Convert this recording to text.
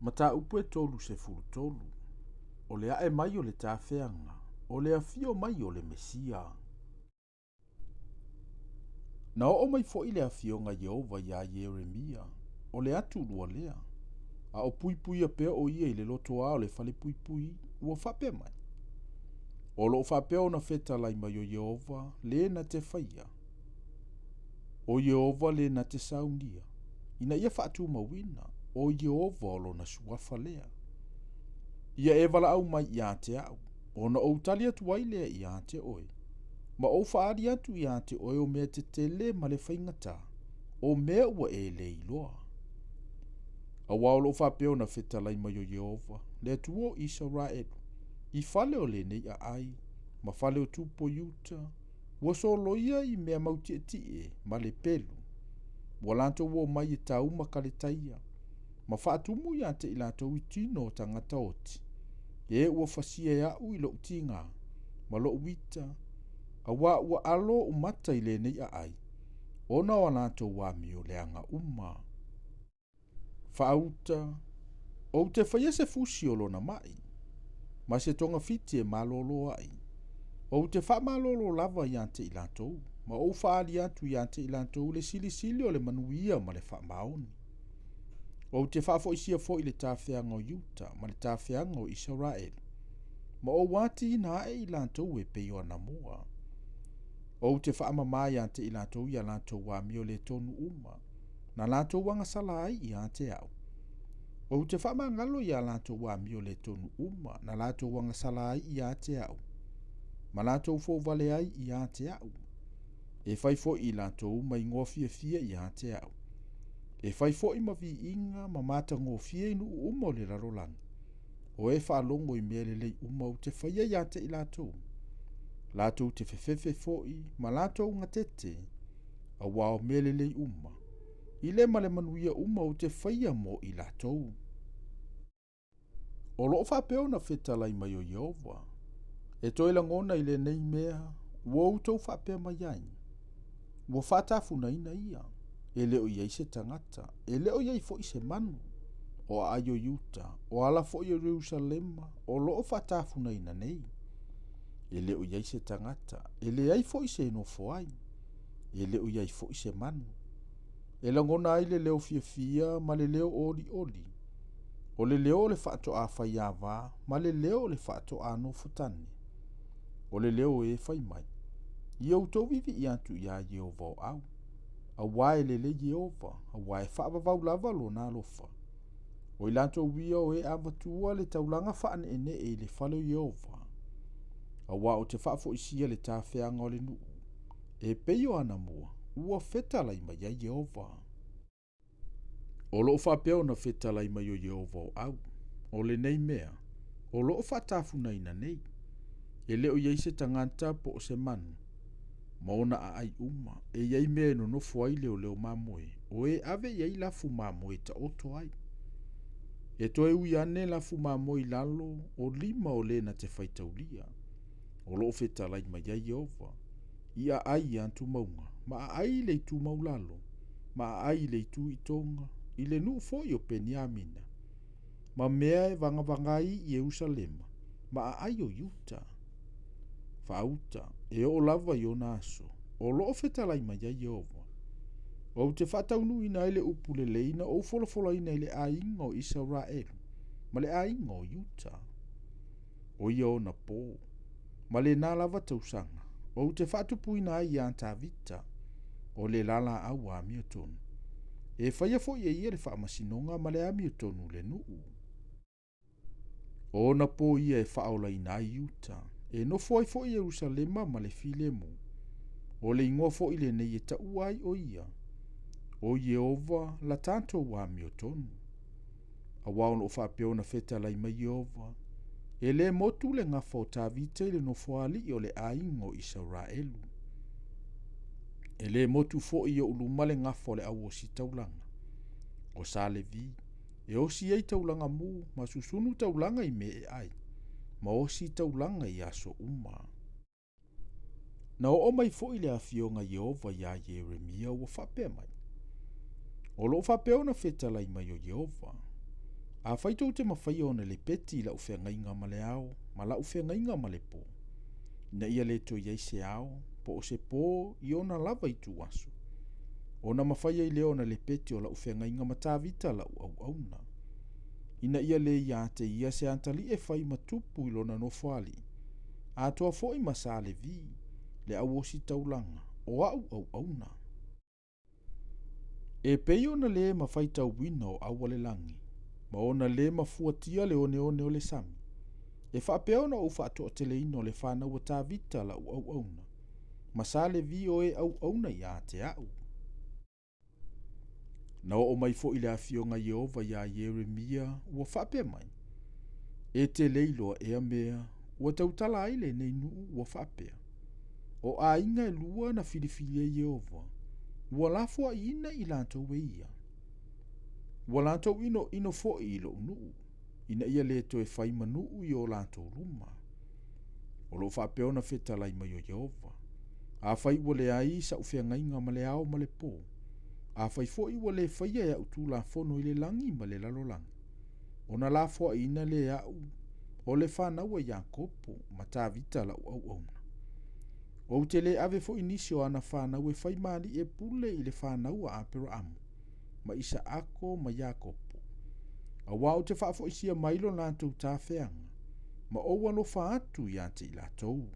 Mataupu e 33, o le ae mai o le tafeaga, o le afio mai o le Mesia. Na oo mai foi le afioga Ieova iā Ieremia, o le atulua lea, a o puipuia pea o ia i le lotoā o le falepuipui, ua faapea mai, O lo o faapea ona fetalai mai o Ieova le na te faia, o Ieova le na te saunia, ina ia faatumauina, o Ieova o lona suafa lea. Ia e valaau mai ia te au, ona ou tali atu ai lea ia te oe, ma ou faaali atu ia te oe o mea tetele ma le faigata, o mea ua e le iloa. Aua o lo o faapea ona fetalai mai o Ieova, le Atua o Isaraelu, i fale o lenei aai, ma fale o tupu o Iuta, ua soloia i mea mautietie ma le pelu, ua latou omai e tau ma Kaletaia, ma faatumu ia te i latou i tino o tagata oti, e ua fasia e aʻu i loʻu tigā ma loʻu ita, auā ua alo oʻu mata i lenei aai, ona o a latou amio leaga uma. Faauta, Ou te faia se fusi o lona mai, ma se togafiti e malōlō ai. Ou te faamalōlō lava ia te i latou, ma ou faaali atu ia te i latou le silisili o le manuia ma le faamaoni. Ou te faafoisia foi le tafeaga o Iuta ma le tafeaga o Isaraelu, ma ou atiina ae i latou e pei o anamua. Ou te faamamā ia te i latou i a latou amio le tonu uma, na latou agasala ai ia te au. Ou te faamagalo i a latou amio le tonu uma na latou agasala ai ia te au, ma latou fouvale ai ia te au. E fai foi i latou ma igoa fiafia ia te au. E fai foi ma viiga ma matagofie i nuu uma o le lalolagi, o e faalogo i mea lelei uma ou te faia ia te i latou. Latou te fefefe foi ma latou gatete, auā o mea lelei uma, i le ma le manuia uma ou te faia mo i latou. O lo o faapea ona fetalai mai o Ieova, e toe lagona i lenei mea ua outou faapea mai ai, ua faatafunaina ia, e le o i ai se tagata, e le o i ai foi se manu, o aai o Iuta, o ala foi o Ierusalema, o lo o faatafunaina nei. E le o i ai se tagata, e leai foi se e nofo ai, e le o i ai foi se manu. E lagona ai le leo fiafia ma le leo olioli, o le leo o le faatoā faiāvā ma le leo o le faatoā nofotane, o le leo o e fai mai, Ia outou viivii atu iā Ieova o au, auā e lelei Ieova, auā e faavavau lava lona alofa. O i latou ia o e avatua le taulaga faaneenee i le fale o Ieova, auā ou te faafoisia le tafeaga o le nuu, e pei o anamua ua fetalai mai ai Ieova. O lo o faapea ona fetalai mai o Ieova o au, o lenei mea, o lo o faatafunaina nei, e le o i ai se tagata po o se manu, ma ona aai uma, e i ai mea e nonofo ai leoleo mamoe, o e ave i ai lafu mamoe e taoto ai. E toe ui ane lafu mamoe i lalo o lima o le na te faitaulia, o lo o fetalai mai ai Ieova, i aai i atumauga, ma aai i le itu maulalo, ma aai i le itu i toga, i le nuu foi o Peniamina, ma mea e vagavaga ai i Ierusalema, ma aai o Iuta. Faauta, e oo lava i ona aso, o lo o fetalai mai ai Ieova. Ou te faataunuuina ai le upu lelei na ou folafolaina i le aiga o Isaraelu ma le aiga o Iuta. O ia ona pō, ma lena lava tausaga, ou te faatupuina ai iā Tavita, o le la laau amiotonu. E faia foi e ia le faamasinoga ma le amiotonu i le nuu. O ona pō ia e faaolaina ai Iuta, e nofo ai foi Ierusalema ma le filemu. O le igoa foi lenei e taua ai o ia, o Ieova la tatou amiotonu. Auā o lo o faapea ona fetalai mai Ieova, E le motu le gafa o Tavita i le nofoalii o le aiga o Isaraelu. E le motu foi i ou luma le gafa o le au ositaulaga, o sa Levi, e osi ai taulaga mu ma susunu taulaga i mea e ai, ma osi taulaga i aso uma. Na oo mai foi le afioga Ieova iā Ieremia ua faapea mai, O lo o faapea ona fetalai mai o Ieova, Afai tou te mafaia ona lepeti i la'u feagaiga ma le ao ma la'u feagaiga ma le pō, ina ia lē toe i ai se ao po o se pō i ona lava ituaso, ona mafai ai lea ona lepeti o la'u feagaiga ma Tavita la'u auauna, ina ia lē ia te ia se atalii e fai ma tupu i lona nofoalii, atoa foi ma Sa Levi, le au ositaulaga, o a'u auauna. E pei ona lē mafaitauina o au a le lagi, ma ona lē mafuatia le oneone o le sami, e faapea ona ou faatoateleina o le fanau a Tavita la'u auauna, ma Sa Levi o e auauna ia te a'u. Na oo mai foi le afioga a Ieova iā Ieremia ua faapea mai, E te lē iloa ea mea ua tautala ai lenei nuu ua faapea, O aiga e lua na filifilia e Ieova, ua lafoaiina i latou e ia. Ua latou inoino foi i lou nuu, ina ia lē toe fai ma nuu i o latou luma. O loo faapea ona fetalai mai o Ieova, Afai ua leai sa'u feagaiga ma le ao ma le pō, afai foi ua lē faia e a'u tulafono i le lagi ma le lalolagi, ona lafoaiina lea e a'u o le fanau a Iakopo ma Tavita la'u auauna. Ou te lē ave foi nisi o ana fanau e fai ma alii e pule i le fanau a Aperaamu ma Isaako ma Iakopo, auā ou te faafoisia mai lo latou tafeaga ma ou alofa atu iā te i latou.